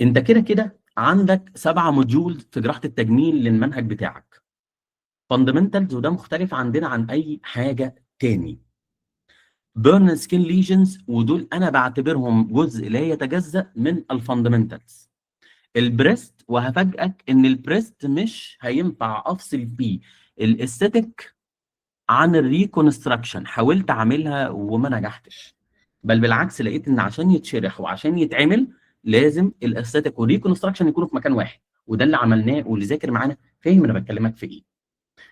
انت كده كده عندك 7 module في جراحه التجميل للمنهج بتاعك fundamentals، وده مختلف عندنا عن اي حاجة تاني. burn skin lesions، ودول انا بعتبرهم جزء لا يتجزأ من ال fundamentals. ال breast، وهفاجئك ان ال breast مش هينفع افصل فيه ال aesthetic عن ال reconstruction. حاولت اعملها وما نجحتش، بل بالعكس لقيت ان عشان يتشرح وعشان يتعمل لازم ال aesthetic وال reconstruction يكونوا في مكان واحد، وده اللي عملناه، واللي ذاكر معانا فاهم انا بكلمك في ايه.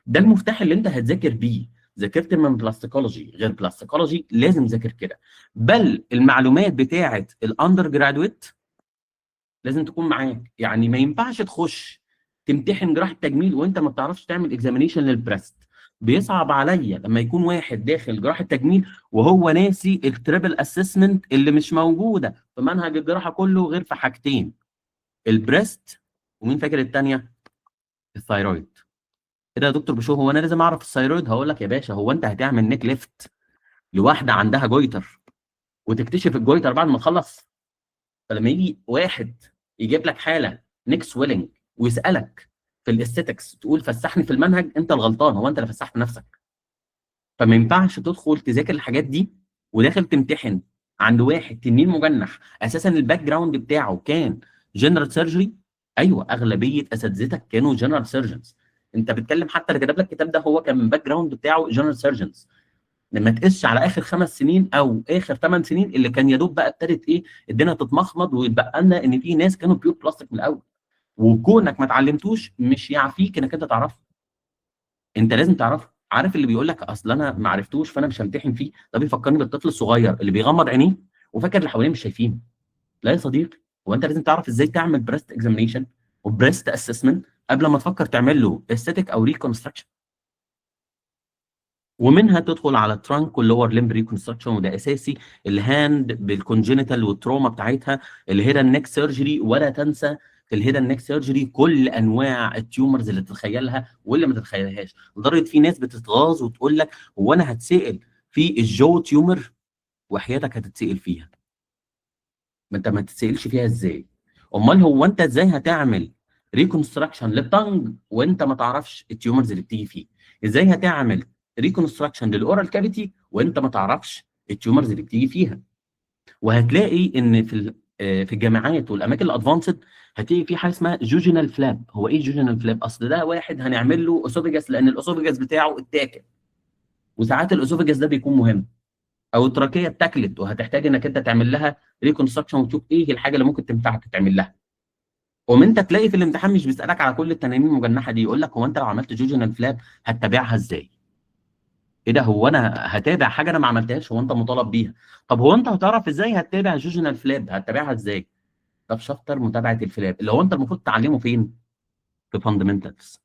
ده المفتاح اللي انت هتذاكر بيه. ذاكرت من plasticology غير plasticology لازم ذاكر كده، بل المعلومات بتاعه ال undergraduate لازم تكون معاك. يعني ما ينفعش تخش تمتحن جراحه تجميل وانت ما بتعرفش تعمل examination لل breast. بيصعب عليا لما يكون واحد داخل جراحه تجميل وهو ناسي ال triple assessment اللي مش موجودة في منهج الجراحة كله غير في حاجتين، ال breast ومين فاكر الثانية؟ ال thyroid. ايه ده يا دكتور بشو، هو انا لازم اعرف ال thyroid؟ هقول لك يا باشا، هو انت هتعمل neck lift لواحدة عندها goiter وتكتشف ال goiter بعد ما تخلص؟ فلما يجي واحد يجيب لك حاله neck swelling ويسالك في ال aesthetics تقول فسحني في المنهج، انت الغلطان، هو انت اللي فسحت نفسك. فما ينفعش تدخل تذاكر الحاجات دي وداخل تمتحن عند واحد تنين مجنح اساسا ال background بتاعه كان general surgery. ايوه، اغلبية اساتذتك كانوا general surgeons. انت بتتكلم حتى اللي كتب لك الكتاب ده هو كان background بتاعه general surgeons. لما تقيسش على اخر 5 سنين او اخر 8 سنين اللي كان يا دوب بقى ابتدت ايه الدنيا تتمخمض ويتبقى لنا ان في ناس كانوا pure plastic من الاول. وكونك ما اتعلمتوش مش يعفيك انك انت تعرفه، انت لازم تعرفه. عارف اللي بيقول لك اصل انا ما عرفتوش فانا مش همتحن فيه، ده بيفكرني بالطفل الصغير اللي بيغمض عينيه وفاكر اللي حواليه مش شايفينه. لا يا صديقي، هو انت لازم تعرف ازاي تعمل breast examination و breast assessment قبل ما تفكر تعمل له aesthetic او reconstruction. ومنها تدخل على ال trunk وال lower limb reconstruction، وده اساسي. ال hand بال congenital وال trauma بتاعتها، ال head and neck surgery، ولا تنسى في ال head and neck surgery كل انواع ال tumors اللي تتخيلها واللي ما تتخيلهاش، لدرجة في ناس بتتغاظ وتقول لك هو انا هتسال في ال jaw tumor؟ وحياتك هتتسال فيها. ما انت ما تتسالش فيها ازاي؟ امال هو انت ازاي هتعمل reconstruction لل tongue وانت ما تعرفش ال tumors اللي بتيجي فيه؟ ازاي هتعمل reconstruction لل oral cavity وانت ما تعرفش ال tumors اللي بتيجي فيها؟ وهتلاقي ان في الجامعات والاماكن ال advanced هتلاقي في حاجة اسمها jejunal flap. هو ايه jejunal flap؟ اصل ده واحد هنعمل له esophagus لان ال esophagus بتاعه اتاكل، وساعات ال esophagus ده بيكون مهم، او ال trachea اتاكلت وهتحتاج انك انت تعمل لها reconstruction وتشوف ايه الحاجة اللي ممكن تنفعك تعمل لها. ومن انت تلاقي في الامتحان مش بيسالك على كل التنانين المجنحه دي، يقول لك هو انت لو عملت jejunal flap هتتابعها ازاي؟ ايه ده، هو انا هتابع حاجة انا ما عملتهاش؟ هو انت مطالب بيها؟ طب هو انت هتعرف ازاي هتتابع jejunal flap؟ هتتابعها ازاي؟ طب chapter متابعه ال flap اللي هو انت المفروض تعلمه فين؟ في fundamentals.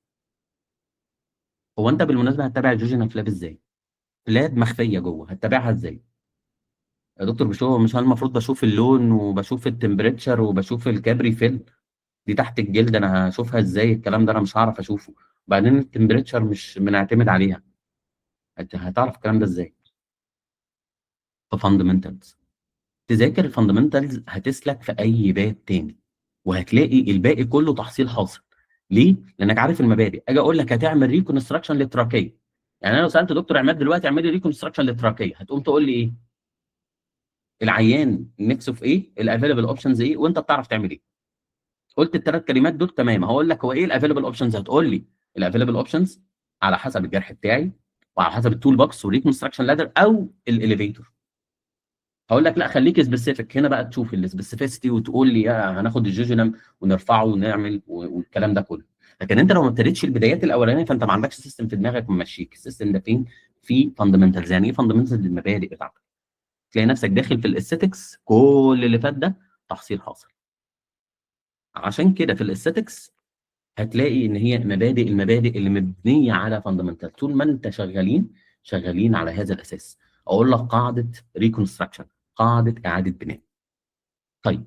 هو انت بالمناسبة هتتابع jejunal flap ازاي؟ flap مخفية جوه، هتتابعها ازاي؟ يا دكتور بشوف، مش انا المفروض بشوف اللون وبشوف ال temperature وبشوف ال cap refill؟ دي تحت الجلد، انا هشوفها ازاي؟ الكلام ده انا مش هعرف اشوفه. وبعدين ال temperature مش بنعتمد عليها، هتعرف الكلام ده ازاي؟ في fundamentals. تذاكر ال fundamentals هتسلك في اي باب تاني، وهتلاقي الباقي كله تحصيل حاصل. ليه؟ لانك عارف المبادئ. اجي اقول لك هتعمل reconstruction لل trachea، يعني انا لو سالت دكتور عماد دلوقتي اعمل لي reconstruction لل trachea، هتقوم تقول لي ايه؟ العيان نفسه في ايه؟ ال available options ايه؟ وانت بتعرف تعمل ايه؟ قلت الثلاث كلمات دول تمام. هقول لك هو ايه ال available options؟ هتقول لي ال available options على حسب الجرح بتاعي وعلى حسب ال toolbox وال reconstruction ladder او ال elevator. هقول لك لا، خليك specific. هنا بقى تشوف ال specificity وتقول لي هناخد ال jejunum ونرفعه ونعمل والكلام ده كله. لكن انت لو ما ابتديتش البدايات الاولانية فانت ما عندكش system في دماغك ممشيك. ال system ده فين؟ في fundamentals. يعني ايه fundamentals؟ المبادئ بتاعتك. تلاقي نفسك داخل في ال aesthetics كل اللي فات ده تحصيل حاصل. عشان كده في ال aesthetics هتلاقي ان هي مبادئ، المبادئ اللي مبنية على fundamental. طول ما انت شغالين شغالين على هذا الاساس. اقول لك قاعدة reconstruction، قاعدة اعاده بناء. طيب.